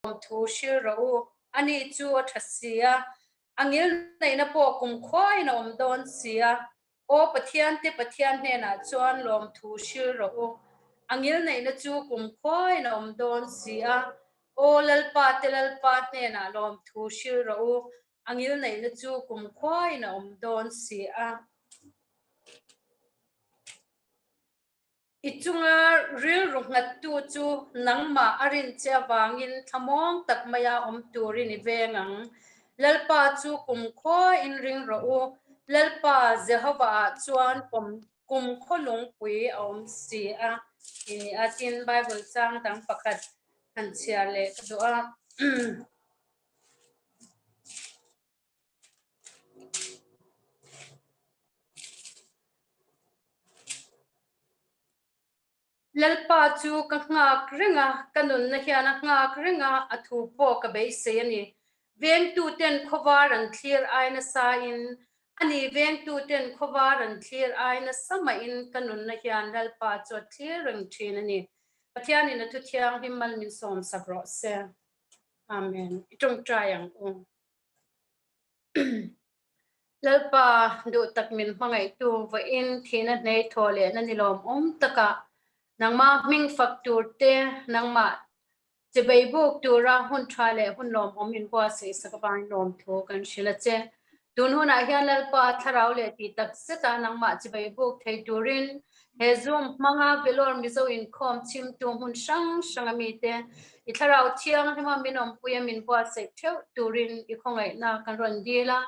Lawmthu hril rawh u, ani chu a tha si a, a ngilneihna pawh kumkhuain a awm dawn si a. Aw Pathiante Pathian hnenah chuan lawmthu hril rawh u, a ngilneihna chu kumkhuain a awm dawn si a. Aw Lalpa te Lalpa hnenah lawmthu hril rawh u, a ngilneihna chu kumkhuain a awm dawn si a. I chunga rilru nghattu chu nangmah a rin che avangin thlamuang tak maia awm turin i veng ang. Lalpa chu kumkhuain ring rawh u, Lalpa Jehovah-ah chuan kumkhaw lungpui a awm si a ti ni a. Tin, Bible chang dang pakhat han chhiar leh ka duh a. Lalpa chu ka nghak reng a, ka nunna hian a nghak reng a, a thu pawh ka beisei a ni. Vengtuten khawvar an thlir ai nasa in, a ni vengtuten khawvar an thlir ai nasa mahin ka nunna hian Lalpa chu a thlir reng thin a ni. Pathianin a thu thianghlim mal min sawmsak rawh se. Amen. I tawngtai ang u. Lalpa duh tak min hmangaihtu vawiin thihna hnei thaw lehna ni lawmawm takah nangmah hming fak tur te, nangmah chibei buk tura hun tha leh hun lawmawm min buatsaih sak avangin lawmthu kan hrilh a che. Tun hunah hian Lalpa thlarau leh tih tak zeta nangmah chibei buk thei turin He Zoom hmanga Vellore Mizo inkhawm chhimtu hmun hrang hranga mite i thlarau thianghlima min awmpuia min buatsaih theuh turin i khawngaihna kan rawn dil a,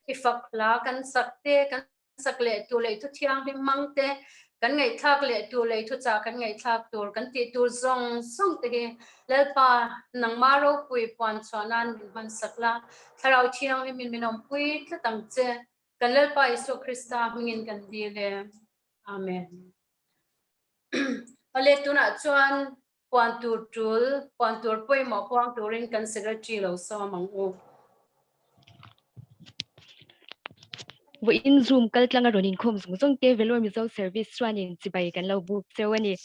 i fak hla kan sak te, kan sak leh tur leh i thu thianghlim hmang te, kan ngaihthlak leh tur leh i thuchah kan ngaihthlak tur kan tih tur zawng zawng te hi Lalpa nangma ropui puan chhuah nan min hmansak la, thlarau thianghlimin min awmpui tlat ang che. Kan Lalpa Isua Krista hmingin kan dil e. Amen. Awle tunah chuan puan tur tul, puan tur pawimawh puang turin kan secretary lo sawm ang u. Vawiin Zoom kaltlanga rawn inkhawm zawng zawng te Vellore Mizo Service chuanin chibai kan lo buk cheu a ni.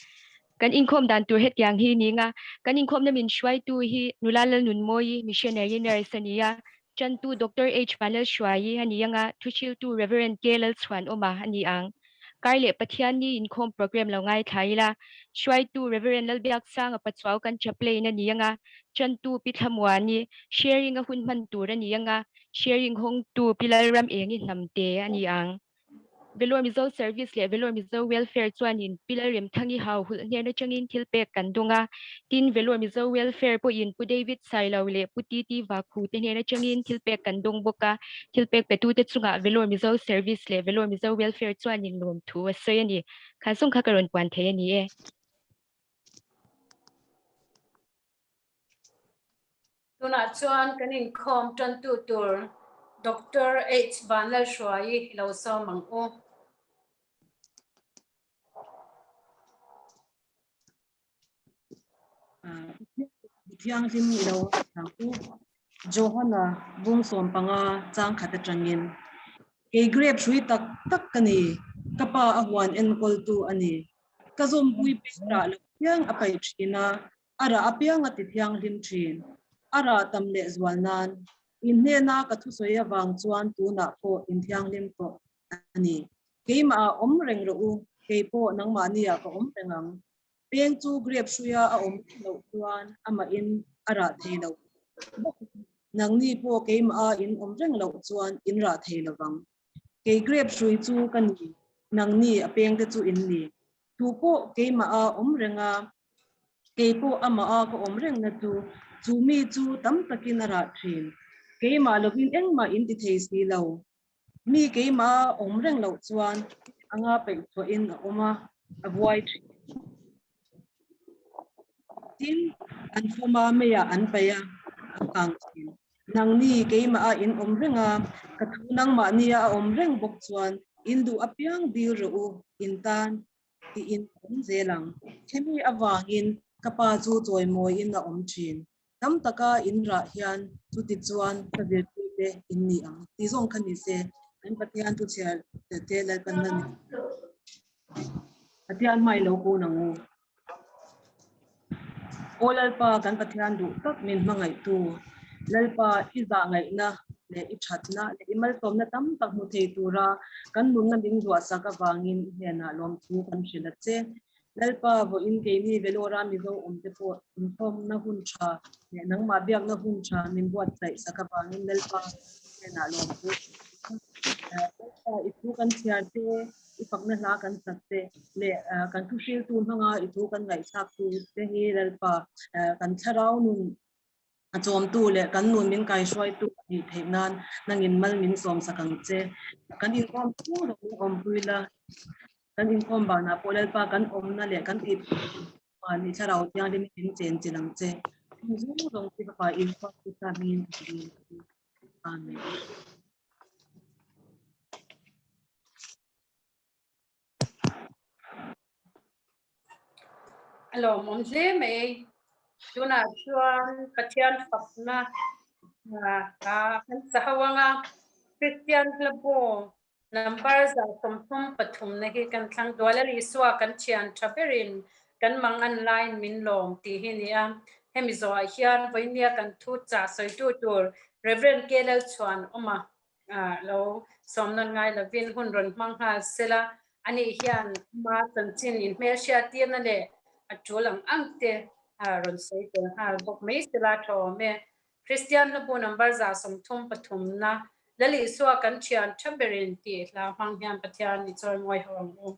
Kan inkhawm dan tur hetiang hi ni nga, kan inkhawmna min hruaitu hi Nula Lalnunmawi, Missionary Nurse a ni a, Chantu Doctor H. Vanlalhruaii a ni anga thuhriltu Rev. K. Lalchhuanawma a ni ang. Kar leh Pathianni inkhawm program lo ngaithla ila, hruaitu Rev. Lalbiaksanga Pachuau kan chaplain a ni anga Chantu Pi Thlamuani sharing a hun hman tur a ni anga sharing hawngtu Pi Lalramengi Hnamte a ni ang. Vellore Mizo Service leh Vellore Mizo Welfare chuanin Pi Lalremthangi hau hulh hnen atangin thil pek kan dawng a, tin Vellore Mizo Welfare pawhin Pu David Sailo leh Pu TT Vakhu te hnen atangin thil pek kan dawng bawk a, thil pek petute chungah Vellore Mizo Service leh Vellore Mizo Welfare chuanin lawmthu a sawi a ni. Kha zawng kha ka rawn puan thei a ni e. Tunah chuan kan inkhawm tantu tur Doctor H Vanlalhruaii i lo sawm ang u. Thianghlim i lo ang u. Johana bung 15 chang khat atangin Kei grape hrui tak tak ka ni, ka pa a huan enkawltu a ni. Ka zawmpui pek rah lo piang a paih thin a, A rah apiang a ti thianghlim thin. A rah tam leh zual nan, in hnena ka thusawi avang chuan tunah pawh in thianghlim tawh a ni. Keimah ah awm reng rawh u, kei pawh nangmahniah ka awm reng ang. Peng chu grape hruia a awm loh chuan amahin a rah thei lo bawk. Nangni pawh keimah a in awm reng loh chuan in rah thei lo vang. Kei grape hrui chu ka ni, nangni a pengte chu in ni. Tu pawh keimah a awm reng a, kei pawh amah a ka awm rengna chu, chu mi chu tam takin a rah thin. Keimah lovin engmah in ti thei si lo. Mi keimah a awm reng loh chuan anga peih chhuahin a awm a, a buai thin. Tin, an fawm a, meiah an paih a, a kang thin. Nangni keimah a in awm reng a, ka thu nangmahnia a awm reng bawk chuan in duh apiang dil rawh u, in tan tiin a awm zel ang. Hemi avangin ka pa chu chawimawiin a awm thin. Tam taka in rah hian chuti chuan ka zirtirte in ni ang tih zawng kha ni se, kan Pathian thu chhiar te Lalpanna ni. Pathian hmai lo kun ang u. Aw Lalpa kan Pathian duh tak min hmangaihtu, Lalpa i zahngaihna leh i thatna leh i malsawmna tam tak hmu thei tura kan nunna min zuahsak avangin i hnenah lawmthu kan hrilh a che. Lalpa vawiin keini Vellore-a Mizo awmte pawh inkhawmna hun tha leh nangmah biakna hun tha min buatsaih sak avangin Lalpa hnenah lawmthu kan hrilh a. Lalpa i thu kan chhiar te, i fakna hla kan sak te leh kan thu hriltu hmanga i thu kan ngaihthlak tu te hi Lalpa kan thlarau nun a chawmtu leh kan nun min kaihruaitu a nih theih nan nangin mal min sawmsak ang che. Kan inkhawm chu lo in awmpui la, kan inkhawm banah pawh Lalpa kan awmna leh kan tih mahni thlarau thianghlim in chen chilh ang che. Chung zawng zawng chu Fapa Isua Krista hmingin ka ti a ni. Amen. A lawmawm hle mai. Tunah chuan Pathian fakna kan sa ho anga Kristian hlabu number 133 na hi kan thlang dual a Isua kan thian tha berin kan mang an laiin min lawm tih hi a ni a. Hemi zawhah hian vawinia kan thu chah sawitu tur Reverend K Lalchhuanawma lo sawm nawn ngai lovin hun rawn hmang nghal sela, ani hian ama chanchin inhmelhriat tirna leh a tul ang ang te rawn sawi tel nghal bawk mai sela tha awm e. Kristian hlabu number 133 na Lal Isua kan thian tha berin tih hla hmang hian Pathian i chawi mawi ho ang u.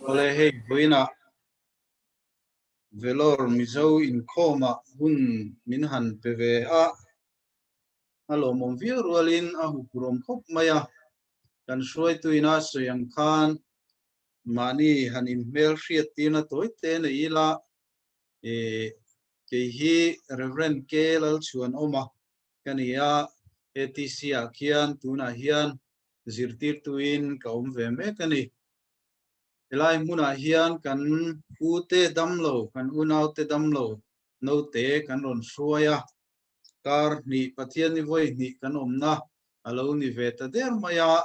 Awle hei vawiinah Vellore Mizo inkhawmah hun min han pe ve a, a lawmawm viau rualin a huphurhawm khawp mai a. Kan hruaituina sawi ang khan mahni han inhmel hriat tirna tawi te nei ila, kei hi Rev. K. Lalchhuanawma ka ni a, ATC ah khian tunah hian zirtirtuin ka awm ve mek a ni. Helai hmunah hian kan ute damlo, kan unaute damlo naute kan rawn hruai a, kar hnih Pathian ni vawi hnih kan awmna a lo ni ve ta der mai a,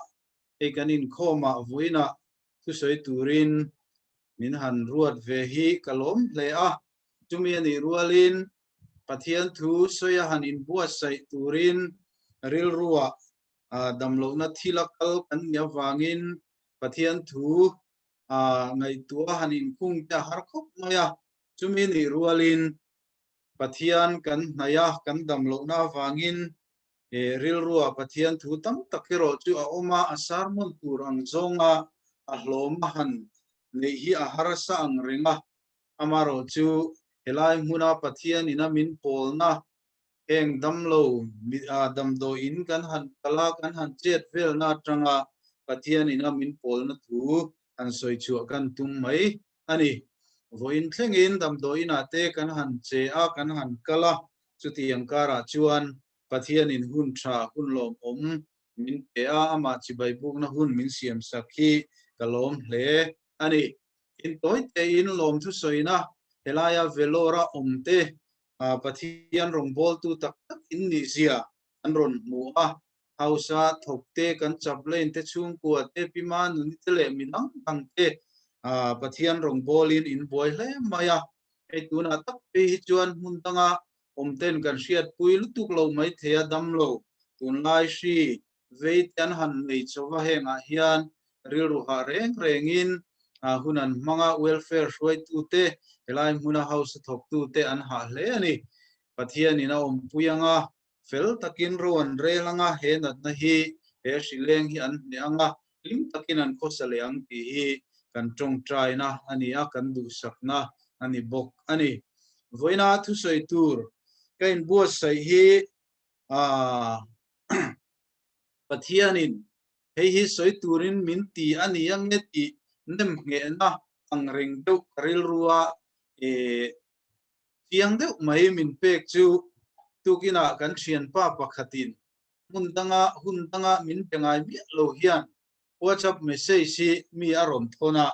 hei kan inkhawmah vawiinah thusawi turin min han ruat ve hi ka lawm hle a, chumi a nih rualin Pathian thu sawi a han inbuatsaih turin rilruah damlohna thil a kal kan nih avangin Pathian thu ngaihtuah a han inkhung te a har khawp mai a, chumi nih rualin Pathian kan hnaih a, kan damlohna avangin rilruah Pathian thu tam tak erawh chu a awm a, a sermon tur ang zawnga a hlawm a han neih hi a harsa ang reng a, Amarawh chu helai hmuna Pathian ina min pawlna heng damlo damdawi in kan han kal a, kan han chet velna atanga Pathian ina min pawlna thu han sawi chhuah kan tum mai a ni. Vawiin thlengin damdawi inah te kan han che a, kan han kal a, chutiang karah chuan Pathianin hun tha, hun lawmawm min pe a, amah chibai bukna hun min siamsak hi ka lawm hle a ni. Intawi tein lawmthu sawina helaia Vellore-a awmte Pathian rawngbawltu tak tak in nih zia an rawn hmu a. House-a thawkte, kan chaplain te, chhungkua te, Pi Manuni te leh mi dang dang te Pathian rawngbawlin in buai hle mai a. Hei tunah tak phei hi chuan hmun danga awmten kan hriatpui lutuk lo maithei a damlo tunlai hri Vei te an han nei chauh a, hengah hian rilru hah reng rengin hun an hmang a, welfare hruaitute, helai hmuna house thawktute an hah hle a ni. Pathianin a awmpui ang a, fel takin ro an rel ang a, he natna hi, he hrileng hi an hneh ang a, hlim takin an khawsa leh ang tih hi kan tawngtaina a ni a, kan duhsakna a ni bawk a ni. Vawiina thusawi tur ka inbuatsaih hi Pathianin hei hi sawi turin min ti a ni ange tih nem nghehna ang reng deuh ka rilrua chiang deuh mai min pek chu tukinah kan thianpa pakhatin hmun danga hun danga min pe ngai miah lo hian WhatsApp message hi mi a rawn thawn a,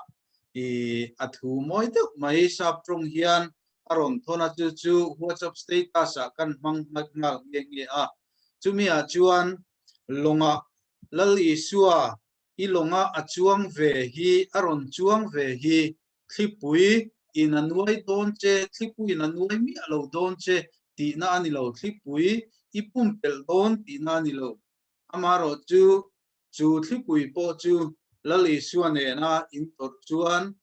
a thu mawi deuh mai sap tawng hian a rawn thawn a, chu chu WhatsApp status ah kan hmang nghat nghal nghe nghe a. Chumi ah chuan lawngah Lal Isua i lawnga a chuang ve hi, a rawn chuang ve hi thlipui in a nuai dawn che, thlipui in a nuai miah lo dawn che tihna a ni lo, thlipui i pumpelh dawn tihna a ni lo. Amaherawh chu, chu thlipui pawh chu Lal Isua nena in tawrh chuan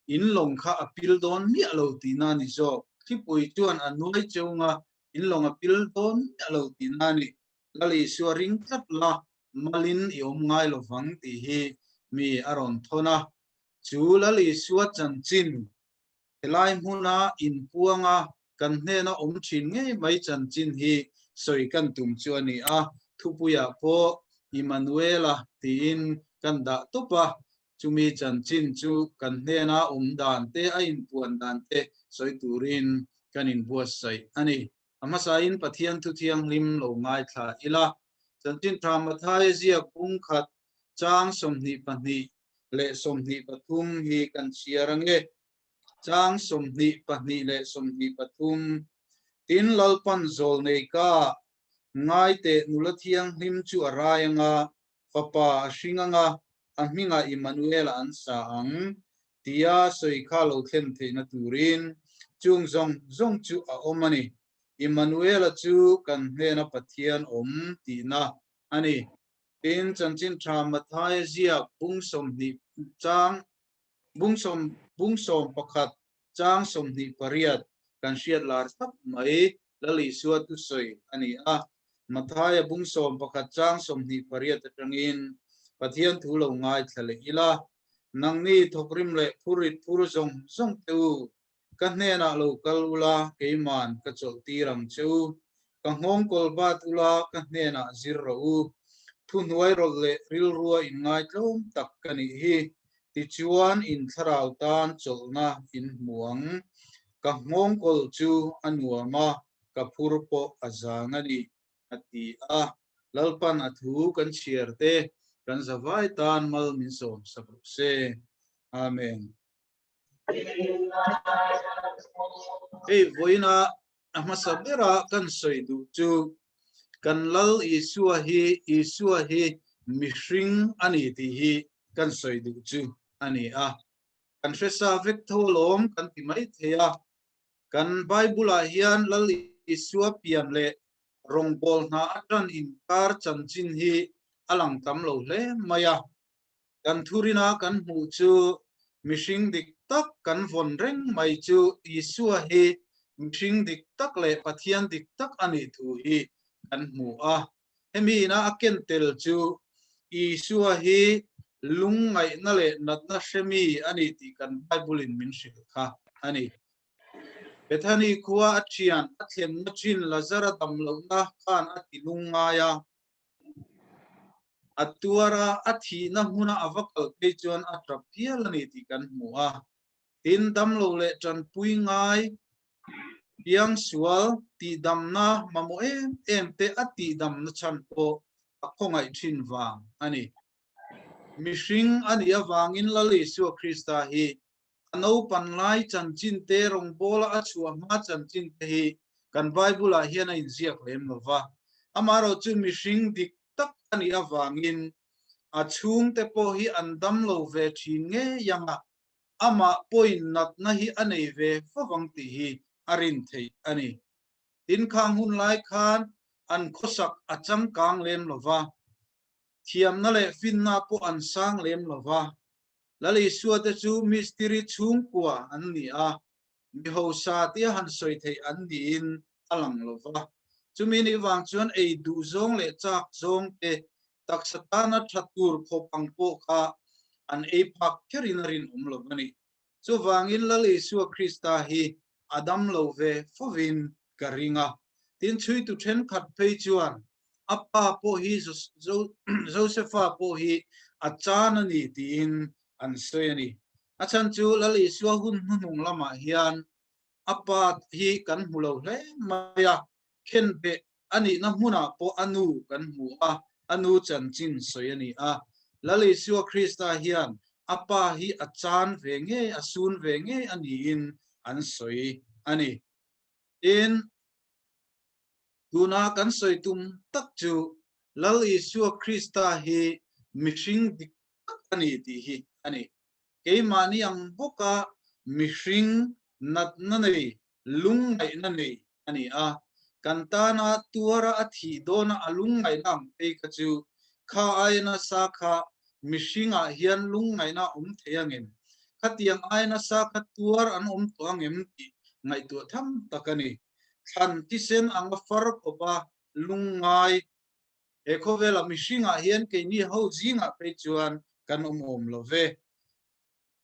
in lawng kha a pil dawn miah lo tihna a ni zawk. Thlipui chuan a nuai cheunga in lawng a pil dawn miah lo tihna a ni. Lal Isua ring tlat la, malin i awm ngai lo vang tih hi mi a rawn thawn a. Chu Lal Isua chanchin Helai hmuna inpuanga kan hnena awm thin ngei mai chanchin hi sawi kan tum chu a ni a, thupuiah pawh Immanuela tiin kan dah tawp a, chumi chanchin chu kan hnena awm dan te, a inpuan dan te sawi turin kan inbuatsaih a ni. A hmasain Pathian thu thianghlim lo ngaithla ila, Chanchin Tha Mathaia ziak bung khat chang 22 leh 23 hi kan chhiar ange. Chang 22 leh 23, Tin, Lalpan zawl nei ka ngai teh nula thianghlim chu a rai anga, fapa a hring anga, a hmingah Immanuel-a an sa ang, tia sawi kha lo thlen theihna turin chung zawng zawng chu a awm a ni. Immanuel-a chu kan hnena Pathian awm tihna a ni. Tin, Chanchin Tha Mathaia ziak bung 20 chang bung sawm bung 11 chang 28 kan hriat lar tak mai Lal Isua thusawi a ni a. Mathaia bung 11 chang 28 atangin Pathian thu lo ngaithla leh ila. Nangni thawkrim leh phurit phur zawng zawng te u, ka hnenah lo kal ula, keiman ka chawlh tir ang che u. Ka nghawng kawl bat ula, ka hnenah zir rawh u. Thuhnuai rawlh leh rilrua inngaitlawm tak ka nih hi. Tichuan in thlarau tan chawlhna in hmu ang. Ka nghawng kawl chu a nuam a, ka phur pawh a zang a ni, a ti a. Lalpan a thu kan chhiar te kan zavai tan mal min sawm sak rawh se. Amen. Hei vawiina a hmasa bera kan sawi duh chu kan Lal Isua hi Isua hi mihring a ni tih hi kan sawi duh chu a ni a. Kan hresa vek tho alawm kan ti mai thei a. Kan Bible-ah hian Lal Isua pian leh rawngbâwl hna atan inkar chanchin hi a lang tam lo hle mai a. Kan thurina kan hmuh chu mihring dik tak kan vawn reng mai chu Isua hi mihring dik tak leh Pathian dik tak a nih thu hi kan hmu a. Hemi ina a ken tel chu Isua hi lungngaihna leh natna hremi a ni tih kan Bible-in min hrilh kha a ni. Bethany khua a thian a thlenna thin Lazara damlohna khan a ti lungngai a. A tuar a, a thihna hmuna a va kal phei chuan a tap hial a ni tih kan hmu a. Tin, damlo leh tanpui ngai, piangsual, tihdamna mamawh em em te a tihdamna chhan pawh a khawngaih thin vang a ni. Mihring a nih avangin Lal Isua Krista hi a naupan lai chanchin te, rawngbawla a chhuah hma chanchin te hi kan Bible-ah hian a inziak lem lo va. Amaherawh chu mihring dik tak a nih avangin a chhungte pawh hi an dam lo ve thin ngei ang a, amah pawhin natna hi a nei ve fo vang tih hi a rin theih a ni. Tin, khang hun lai khan an khawsak a changkang lem lo va, thiamna leh finna pawh an sang lem lo va, Lal Isua te chu mistiri chhungkua an ni a, mi hausa tia han sawi theih an niin a lang lo va. Chumi nih vang chuan ei duh zawng leh chak zawng te, taksa tana tha tur khawp ang pawh kha an ei phak kherin a rinawm lo a ni. Chuvangin Lal Isua Krista hi a dam lo ve fovin ka ring a. Tin, chhuitu thenkhat phei chuan a pa pawh hi Josefa pawh hi a chan a ni tiin an sawi a ni. A chhan chu Lal Isua hun hnuhnung lamah hian a pa hi kan hmu lo hle mai a, khenbeh a nihna hmunah pawh a nu kan hmu a, a nu chanchin sawi a ni a. Lal Isua Krista hian a pa hi a chan ve ngei, a sun ve ngei a niin an sawi a ni. Tin, tuna kan sawi tum tak chu Lal Isua Krista hi mihring dik tak a ni tih hi a ni. Keimahni ang bawka mihring natna nei, lungngaihna nei a ni a. Kan tana tuara a thih dawna a lungngaihna ang phei kha chu kha aia nasa kha mihringah hian lungngaihna a awm thei angem? Khatiang aia nasa kha tuar an awm tawh angem tih ngaihtuah tham tak a ni. Thlan thisen anga far khawpa lungngai he khawvela mihringah hian keini ho zingah phei chuan kan awm awm lo ve.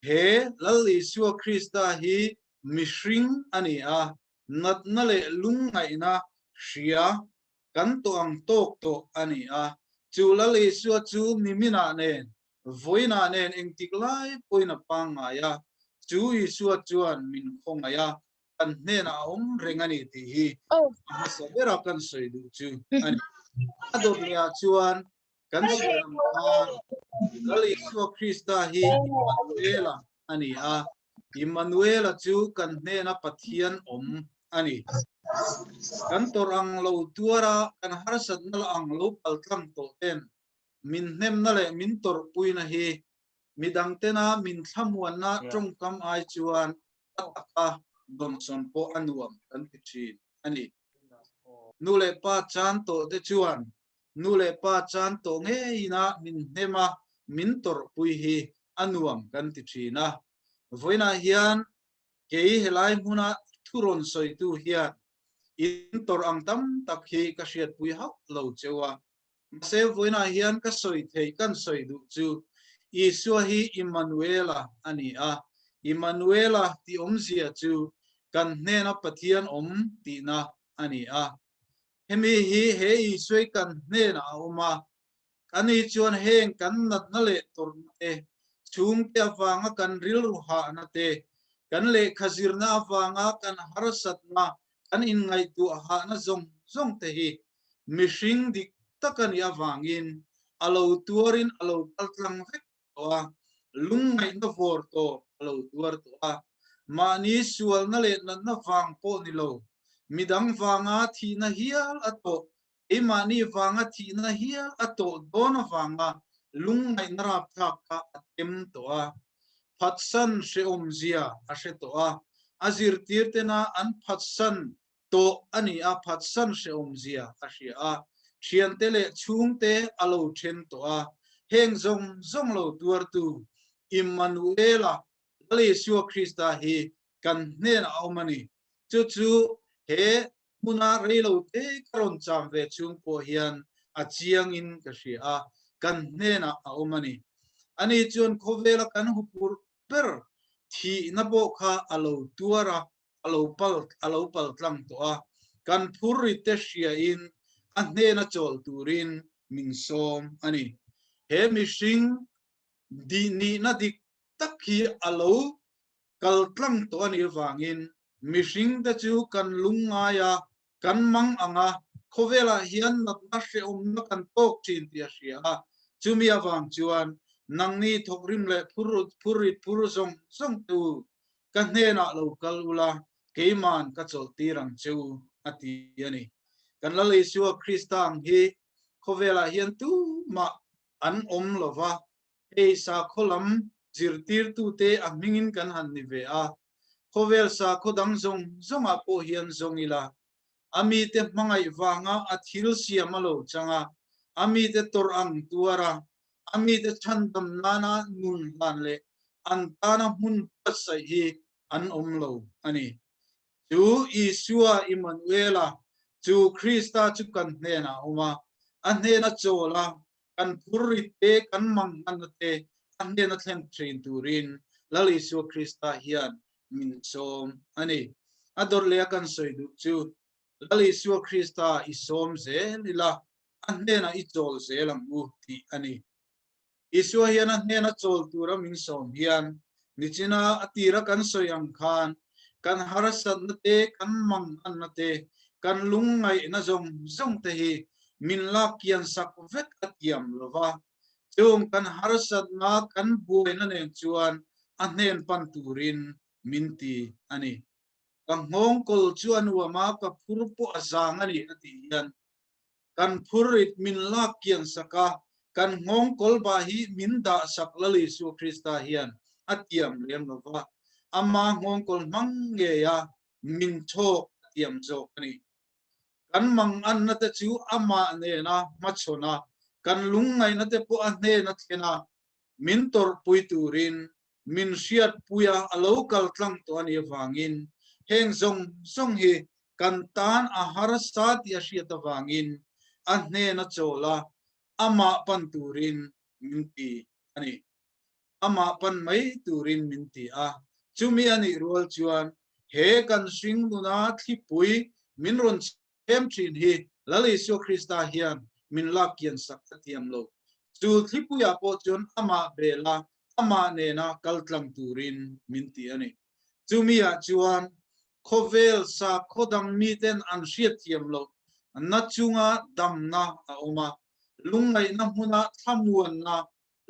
He Lal Isua Krista hi mihring a ni a, natna leh lungngaihna hria kan tawh ang tawk tawh a ni a. Chu Lal Isua chu niminah nen, vawiinah nen engtik lai pawhin a pangngai a, chu Isua chuan min khawngaih a, kan hnenah a awm reng a ni tih hi a hmasa bera kan sawi duh chu a ni. A dawt lehah chuan kan sawi ang khan Lal Isua Krista hi Immanuela a ni a, Immanuela chu kan hnena Pathian awm a ni. Kan tawrh ang lo tuara kan harsatna la ang lo paltlang tawh ten min hnemna leh min tawrhpuina hi midangtena min thlamuanna tawngkam ai chuan a taka dawnsawn pawh a nuam kan ti thin a ni. Nu leh pa chan tawh te chuan nu leh pa chan tawh ngeina min hnem a, min tawrhpui hi a nuam kan ti thin a. Vawiinah hian kei helai hmuna thu rawn sawitu hian in tawrh ang tam tak hi ka hriatpui hauh lo cheu a. Mahse vawiinah hian ka sawi theih kan sawi duh chu. Isua hi Immanuela a ni a, Immanuela tih awmzia chu kan hnena Pathian awm tihna a ni a. Hemi hi he Isuai kan hnenah a awm a, ani chuan heng kan natna leh tawrhna te, chhungte avanga kan rilru hahna te, kan lehkha zirna avanga kan harsatna, kan inngaihtuah hahna zawng zawng te hi mihring dik tak a nih avangin a lo tuarin a lo kal tlang vek tawh a, lungngaihna vawr tawh a lo tuar tawh a. Mahni sualna leh natna vang pawh ni lo, midang vanga thihna hial a tawh, keimahni vanga thihna hial a tawh dawn avanga lungngaihna rapthlak kha a tem tawh a. Phatsan hrehawmzia a hre tawh a, a zirtirtena an phatsan tawh a ni a, phatsan hrehawmzia a hria a, thiante leh chhungte a lo then tawh a, heng zawng zawng lo tuartu Immanuela, Lal Isua Krista hi kan hnenah a awm a ni. Chu chu he hmuna reilote ka rawn cham ve chung pawh hian a chiangin ka hria a, kan hnenah a awm a ni. Ani chuan khawvela kan huphurh ber thihna pawh kha a lo tuar a, a lo pal a lo pal tlang tawh a, kan phurrit te hriain a hnena chawl turin min sawm a ni. He mihring di nihna dik tak hi a lo kal tlang tawh a nih avangin mihring te chu kan lungngai a, kan mang ang a, khawvelah hian natna hrehawmna kan tawk thin tih a hria a, chumi avang chuan nangni thawkrim leh phurrit phur zawng zawng te u ka hnenah lo kal ula, keiman ka chawlh tir ang che u, a ti a ni. Kan Lal Isua Krista ang hi khawvelah hian tumah an awm lo va, hei sakhaw lam zirtirtute a hmingin kan han ni ve a, khawvel sakhaw dang zawng zawngah pawh hian zawng ila, a mite hmangaih vanga a thil siam a lo chang a, a mite tawrh ang tuar a, a mite chhandam nana nun hlan leh an tana hmun buatsaih hi an awm lo a ni. Chu Isua Immanuela, chu Krista chu kan hnenah a awm a, a hnena chawl a, kan phurrit te, kan manghana te a hnena thlen thin turin Lal Isua Krista hian min sawm a ni. A dawrh leh a kan sawi duh chu Lal Isua Krista i sawm zel ila, a hnenah i chawl zel ang u tih a ni. Isua hian a hnena chawl tura min sawm hian nichina a tira kan sawi ang khan kan harsatna te, kan manganna te, kan lungngaihna zawng zawng te hi min lak kian sak vek a tiam lo va. Chung kan harsatna, kan buaina nen chuan a hnen pan turin min ti a ni. Ka nghawngkawl chu a nuam a, ka phur pawh a zang a ni a tih hian Kan phurrit min lak kian sak a, kan nghawng kawlba hi min dah sak Lal Isua Krista hian a tiam lem lo va, ama nghawng kawl hmang ngei a min chhawk a tiam zawk a ni. Kan manganna te chu amah nena hmachhawn a, kan lungngaihna te pawh a hnena thlen a, min tawrhpui turin min hriatpui a, a lo kal tlang tawh a nih avangin heng zawng zawng hi kan tan a harsa tih a hriat avangin a hnena chawl a, amah pan turin min ti a ni. Amah pan mai turin min ti a, chumi a nih rual chuan he kan hring nuna thlipui min rawn Em thin hi Lal Isua Krista hian min lak kian sak a thiam lo. Chu thlipuiah pawh chuan amah bela amah nena kal tlang turin min ti a ni. Chumi-ah chuan khawvel sakhaw dang miten an hriatthiam loh na chunga damna a awm a, lungngaihna hmuna thlamuanna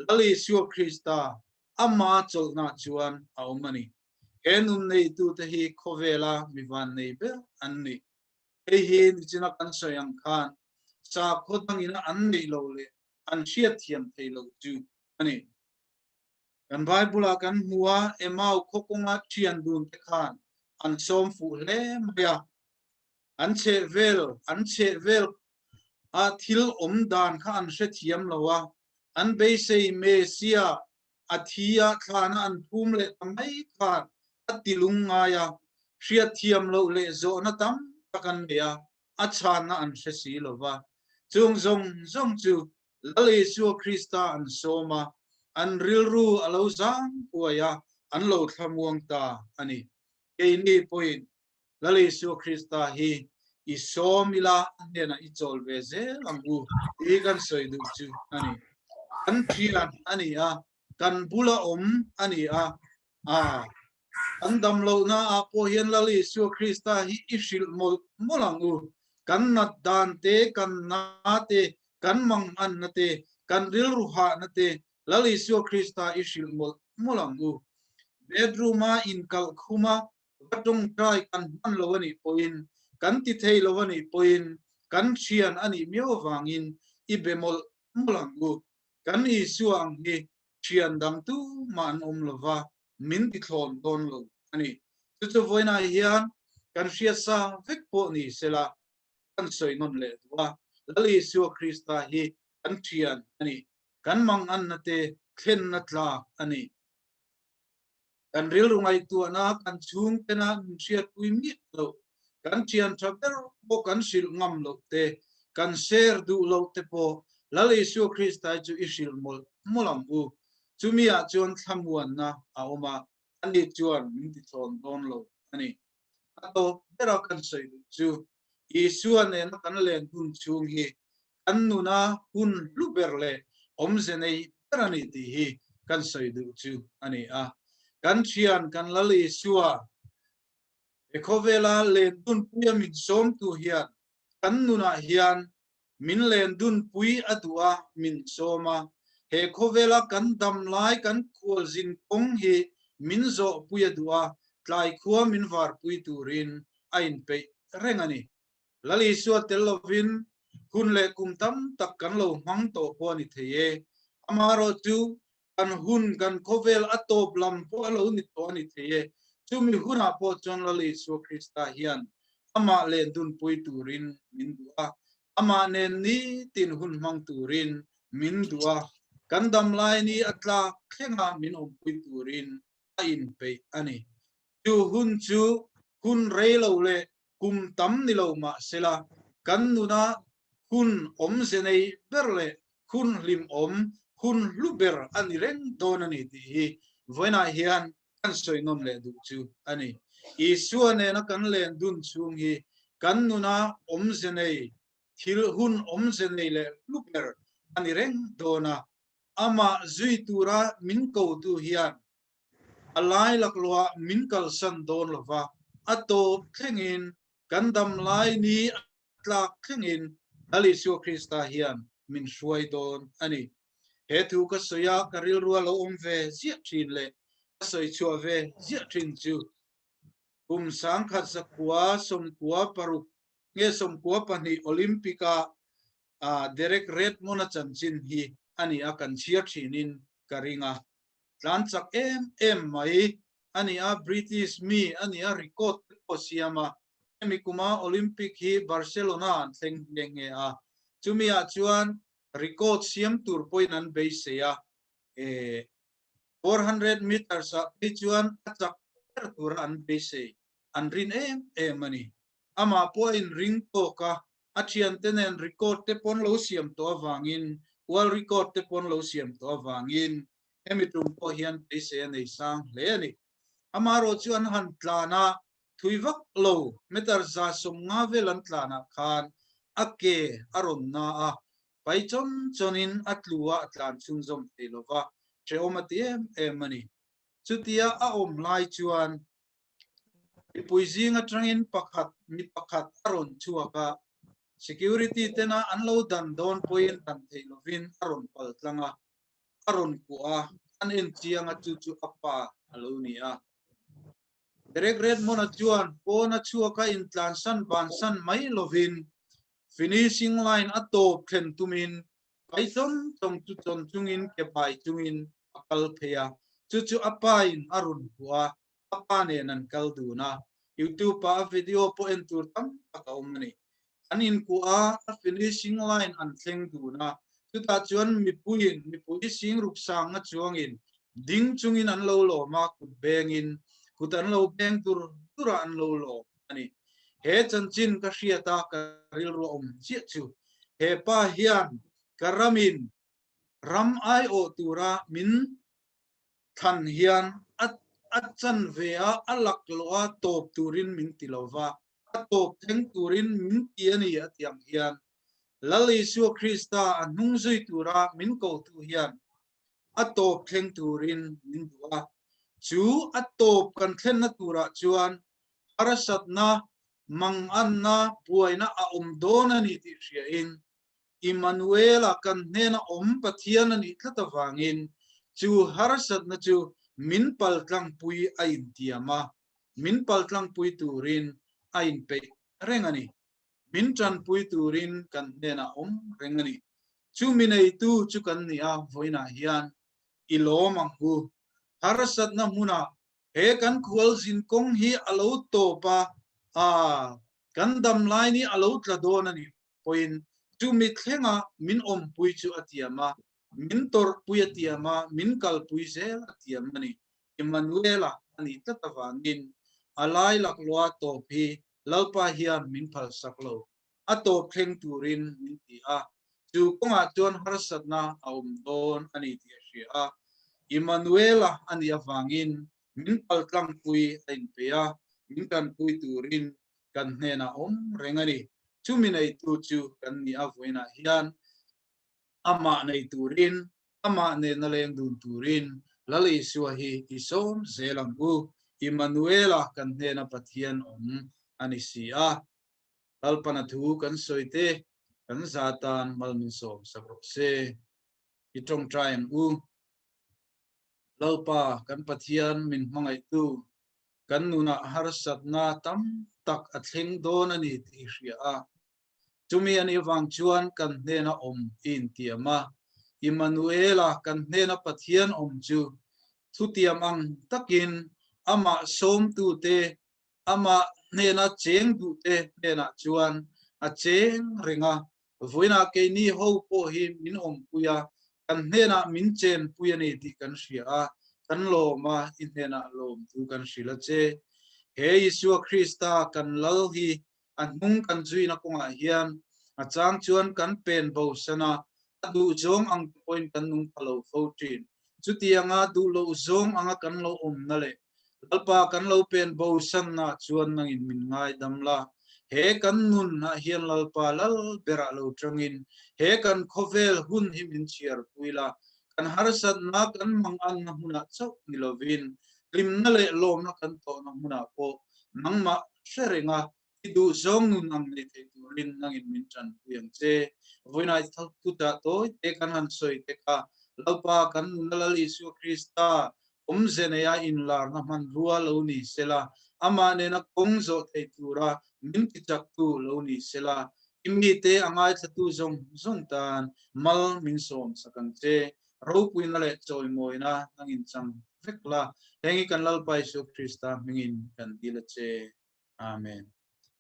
Lal Isua Krista ama chawlhna chuan a awm a ni. He nun neitute hi khawvela mi vannei ber an ni. Hei hi nichina kan sawi ang khan sakhaw dangina an neih loh leh an hriatthiam thei loh chu a ni. Kan Bible-ah kan hmu a, Emau khaw kawnga thian dun te khan an sawm fuh hle mai a. An chhehvel, an chhehvel a thil awm dan kha an hrethiam lo a, an beisei Messiah a thi a thlana an phum leh ta mai khan a ti lungngai a, hriatthiam loh leh zawhna tam tak an nei a, a chhanna an hre si lo va. Chung zawng zawng chu Lal Isua Krista an sawm a. An rilru a lo zang huai a, an lo thlamuang ta a ni. Keini pawhin Lal Isua Krista hi i sawm ila a hnenah i chawl ve zel ang u tih kan sawi duh chu a ni. Kan thian a ni a, kan bula awm a ni a, a kan dam lohna ah pawh hian Lal Isua Krista hi i hrilh mawlh mawlh ang u. Kan nat dan te, kan na te, kan manganna te, kan rilru hahna te Lal Isua Krista i hrilh mawlh mawlh ang u. Bedroom a inkalh khum a, va tawngtai kan hman lo a nih pawhin, kan ti thei lo a nih pawhin, kan thian a nih miau avangin i be mawlh mawlh ang u. Kan Isua ang hi thian dang tumah an awm lo va, min ti thlawn dawn lo a ni. Chu chu vawiinah hian kan hriatsa vek pawh ni sela kan sawi nawn leh duh a, Lal Isua Krista hi kan thian a ni. Kan manganna te thlenna tlak a ni. Kan rilru ngaihtuahna kan chhungtena min hriatpui miah loh, kan thian tha ber pawh kan hrilh ngam loh te, kan share duh loh te pawh Lal Isua Krista hi chu i hrilh mawlh mawlh ang u. Chumi ah chuan thlamuanna a awm a, ani chuan min ti thlawn dawn lo a ni. A tawp bera kan sawi duh chu Isua nena kan len hun chhung hi kan nuna hun hlu ber leh awmze nei ber a ni tih hi kan sawi duh chu a ni a. Kan thian kan Lal Isua he khawvela len dunpuia min sawmtu hian kan nunah hian min len dunpui a duh a, min sawm a. He khawvela kan dam lai kan khualzin kawng hi min zawhpui a duh a, tlai khua min varpui turin a inpeih reng a ni. Lal Isua tel lovin hun leh kum tam tak kan lo hmang tawh pawh a ni thei e. Amaherawhchu kan hun, kan khawvel a tawp lam pawh a lo ni tawh a ni thei e. Chumi hunah pawh chuan Lal Isua Krista hian amah len dunpui turin min duh a, amah nen nitin hun hmang turin min duh a, kan damlai ni a tlak thlenga min awmpui turin a inpeih a ni. Chu hun chu hun rei lo leh kum tam ni lo mah sela, kan nuna hun awmze nei ber leh hun hlimawm, hun hlu ber a ni reng dawn a ni tih hi vawiinah hian kan sawi nawn leh duh chu a ni. Isua nena kan len dun chhung hi kan nuna awmze nei thil, hun awmze nei leh hlu ber a ni reng dawn a, amah zui tura min kotu hian A lai laklawh ah min kalsan dawn lo va, a tawp thlengin kan dam lai ni a tlak thlengin Lal Isua Krista hian min hruai dawn a ni. He thu ka sawi a, ka rilru a lo awm ve ziah thin leh ka sawi chhuah ve ziah thin chu kum 1996 nge 92 Olympic a Derek Redmond-a chanchin hi a ni a, kan chhiar thinin ka ring a. Tlan chak em em mai a ni a, British mi a ni a, record te pawh a siam a. Hemi kuma Olympic hi Barcelona an thleng nghe nghe a, chumi ah chuan record siam tur pawhin an beisei a, eh 400 meters ah phei chuan a chak ber tura an beisei, an rin em em a ni. Amah pawh a inring tawk a, A thiante nen record te pawn lo siam tawh avangin, world record te pawn lo siam tawh avangin hemi tum pawh hian beisei a nei sang hle a ni. Amaherawh chu an han tlan a, thui vak lo meter 150 vel an tlanah khan a ke a rawn na a, pai chawn chawnin a tlu a, a tlan chhunzawm thei lo va, hrehawm a ti em em a ni. Chutia a awm lai chuan Mipui zing atangin pakhat mi pakhat a rawn chhuak a, security tena an lo dan dawn pawhin dan theih lovin a rawn pal tlang a, a rawn kuah a, an en chiang a chu chu a pa a lo ni a. Derek Redmond-a chuan pawn a chhuak a intlansan bansan mai lovin finishing line a tawp thlen tumin pai chawn chawng chu chawn chungin ke bai chungin a kal phei a, chu chu a pain a rawn kuah a, a pa nen an kal dun a, YouTube ah a video pawh en tur tam tak a awm a ni. An inkuah a, a finishing line an thleng dun a, chutah chuan mipuiin mipui sing ruk sangna chuangin ding chungin an lo lawm a, kut bengin kut an lo beng dur dur a an lo lawm a ni. He chanchin ka hriat a ka rilru a awm chiah chu he pa hian ka ramin. Ram aiawh tura min thlan hian a a chanve a, a laklawh a tawp turin min ti lo va, a tawp thleng turin min ti a ni a ti ang hian Lal Isua Krista a hnung zui tura min kotu hian a tawp thleng turin min duh a, chu a tawp kan thlenna turah chuan harsatna, manganna, buaina a awm dawn a ni tih hriain Immanuela kan hnena awm Pathian a nih tlat avangin chu harsatna chu min paltlangpui a intiam a, min paltlangpui turin a inpeih reng a ni. Min tanpui turin kan hnenah awm reng a ni. Chu mi neitu chu kan ni a, vawiinah hian i lawm ang u. Harsatna hmunah he kan khualzin kawng hi a lo tawp a, aa, kan damlai ni a lo tla dawn a nih pawhin chu mithlenga min awmpui chu a tiam a, min tawrhpui a tiam a, min kalpui zel a tiam a ni. Emmanuela a nih tlat avangin a lai laklawha tawp hi Lalpa hian min phalsak lo, a tawp thleng turin min ti a, chu kawngah chuan harsatna a awm dawn a ni tih a hria a. Emmanuela a nih avangin min paltlangpui a inpe a, min tanpui turin kan hnenah awm reng a ni. Chumi neitu chu kan ni a vawiinah hian amah nei turin, amah nena leng dun turin Lal Isua hi i sawm zel ang u. Immanuela kan hnena Pathian awm a ni si a. Lalpana thu kan sawi te kan za tan mal min sawm sak rawh se. I tawngtai ang u. Lalpa kan Pathian min hmangaihtu kan nunah harsatna tam tak a thleng dawn a ni tih i hria a. Chumi a nih vang chuan kan hnena awm i intiam a. Immanuela kan hnena Pathian awm chu thutiam ang takin amah sawmtute, amah hnena cheng duhte hnenah chuan a cheng reng a. Vawiinah keini ho pawh hi min awmpui a, kan hnenah min chenpui a ni tih kan hria a, kan lawm a, i hnenah lawm thu kan hrilh a che. He Isua Krista kan Lal hi a hnung kan zuina kawngah hian a chang chuan kan pen bosan a, a duh zawng ang te pawhin kan nung pha lo fo thin. Chutianga duh loh zawng anga kan lo awmna leh Lalpa kan lo pen bosanna chuan nangin min ngaidam la. He kan nunah hian Lalpa lal berah lo tangin he kan khawvel hun hi min chhiarpui la. Kan harsatna kan manganna hmunah chauh ni lovin hlimna leh lawmna kan tawhna hmunah pawh nangmah hre renga i duhzawng nun ang nei thei turin nangin min tanpui ang che. Vawiinah thuchah tawi te kan han sawi te kha Lalpa kan nuna Lal Isua Krista awmze neia inlarna hmanrua lo ni sela, amah nena kawng zawh thei tura min tichaktu lo ni sela, i mite a ngaithlatu zawng zawng tan mal min sawm sak ang che. Ropuina leh chawimawina nangin chang vek la, heng hi kan Lalpa Isua Krista hmingin kan dil a che. Amen.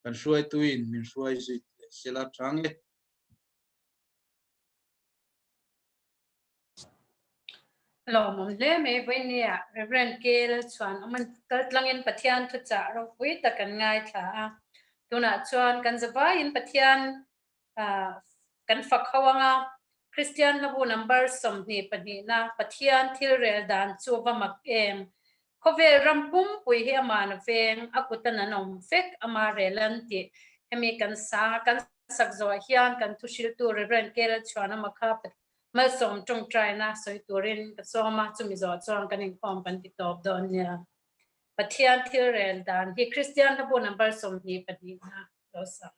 Kan hruaituin min hruai zui leh sela tang e. Lawmawm hle mai vawinia Reverend Kel chuan awm kal tlangin Pathian thuchah ropui tak kan ngaithla a. Tunah chuan kan zavaiin Pathian kan fak ho anga Kristian hlabu number 22na Pathian thil rel dan chu va mak em. Khawvel ram pumpui hi amah na veng a kutan an awm vek ama rel an tih hemi kan sa kan sak zawh hian kan thu hriltu Reverend Kel Chhuanama kha malsawm tawngtaina sawi turin ka sawm a, chumi zawh chuan kan inkhawm kan ti tawp dawn nia. Pathian thil rel dan hi Kristian hlabu number 22 na lo sak.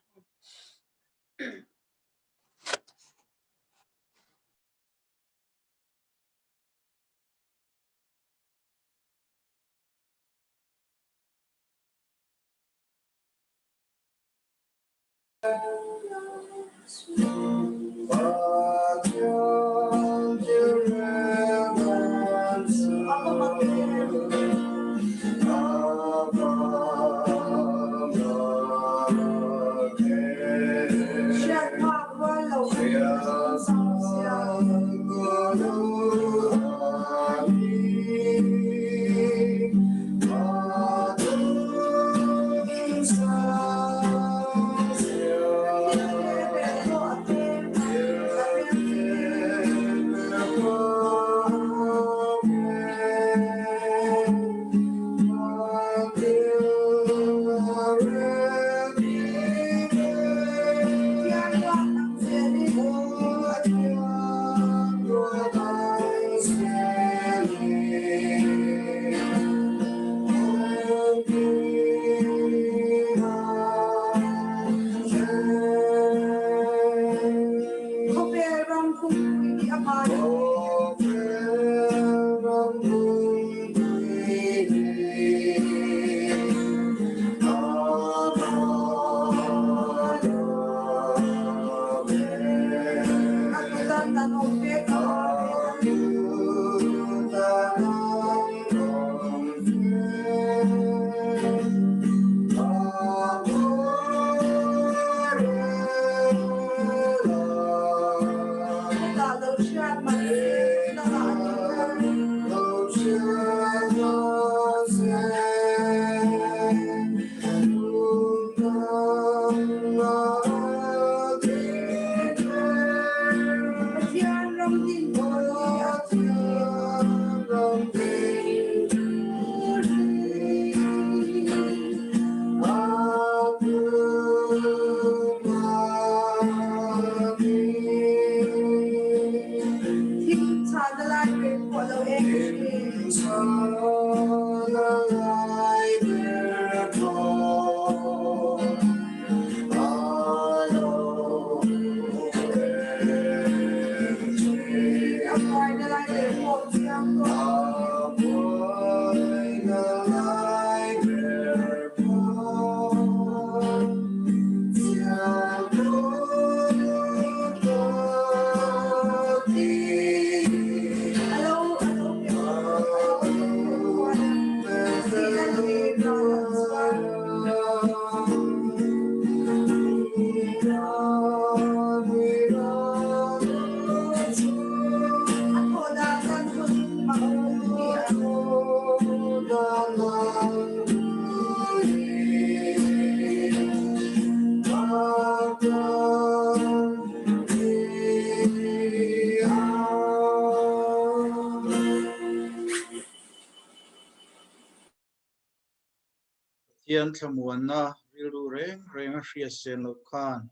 Pathian thlamuanna rilru reng reng a hriat sen loh khan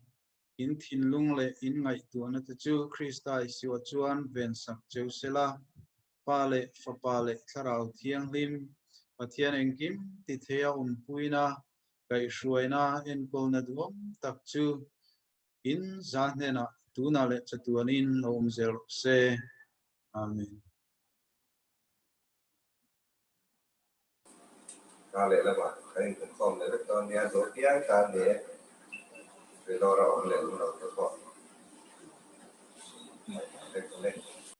in thinlung leh in ngaihtuahna te chu Krista Isua chuan vensak cheu sela, Pa leh Fapa leh Thlarau Thianghlim, Pathian engkim ti theia awmpuina, kaihhruaina, enkawlna duhawm tak chu in za hnenah tunah leh chatuanin lo awm zel rawh se. Amen. Ka leh lamah kan inkhawm leh vek dawn nia, zawh piang tan leh Vellore a awm leh awm lo te pawh.